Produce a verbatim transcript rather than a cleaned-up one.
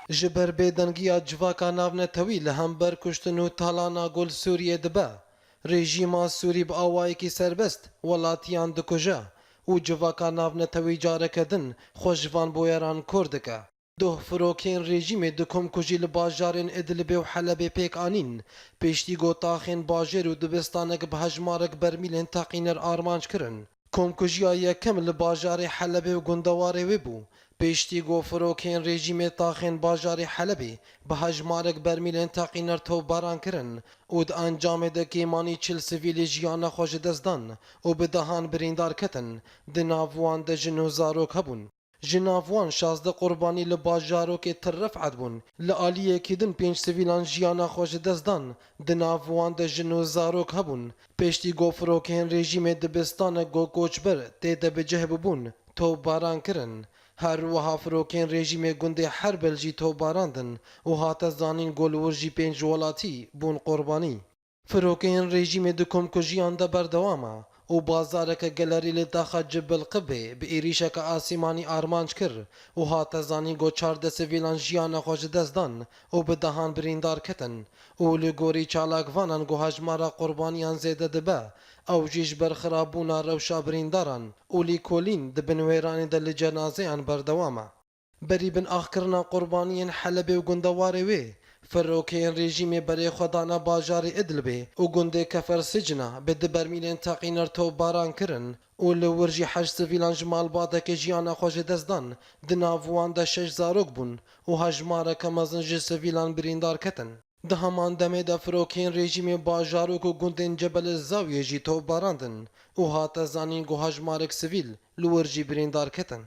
Ji ber bêdengiya civaka navnetewî li hember kuştin û talana ku li Sûriyê dibe, rejîma Sûrî bi awayekî serbest welatiyan dikuje û civaka navnetewî careke din xwe ji van boyeran kor dike. Doh firokeyên rejîmê di komkujî li bajarên Idlibê û Helebê pêk anîn, piştî ku taxên bajêr û dibistanek bi hejmarek bermîlên teqîner armanc kirin. Komkujiya yekem li bajarê Helebê û gundewarê wê bû, piştî ku firokeyên rejîmê taxên bajarê Helebê bi hejmarek bermîlên teqîner topbaran kirin û di encamê de kêmanî çil sivîlî jiyana xwe ji dest dan û bi dehan birîndar ketin, di nav wan de jin û zarok hebûn. Ji nav wan şazdeh qurbanî li bajarokê Tel Ref'et bûn. Li aliyekî din pênc sivîlan jiyana xwe ji dest dan, di nav wan de jin û zarok hebûn. Piştî ku firokeyên rejîmê dibistanek ku koçber tê de bi cih bûbûn, topbaran kirin. Her wiha firokeyên rejîmê gundê Herbel jî topbarandin û hate zanîn ku li wir jî pênc welatî bûn qurbanî. Firokeyên rejîmê di komkujiyan de berdewam e û bazareke gelerî li taxa Cibel Qibê bi êrîşeke asîmanî armanc kir û hate zanîn ku çardeh sivîlan jiyana xwe ji dest dan û bi dehan birîndar ketin û li gorî çalakvanan ku hejmara qurbaniyan zêde dibe, ew jî ji ber xirabûna rewşa birîndaran û lêkolîn di binwêranê de li cenazeyan berdewam e. Berî bin axkirina qurbaniyên Helebê û gundewarê wê, firokeyên rejîmê berê xwe dane bajarê Idlibê û gundê Kefer Sicna bi du bermîlên teqîner topbaran kirin û li wir jî heşt sivîlan ji malbatekê jiyana xwe ji dest dan, di nav wan de şeş zarok bûn û hejmareke mezin ji sivîlan birîndar ketin. Di heman demê de firokeyên rejîmê bajarok û gundên Cebel Zawiyê jî topbarandin û hate zanîn ku hejmarek sivîl li wir jî birîndar ketin.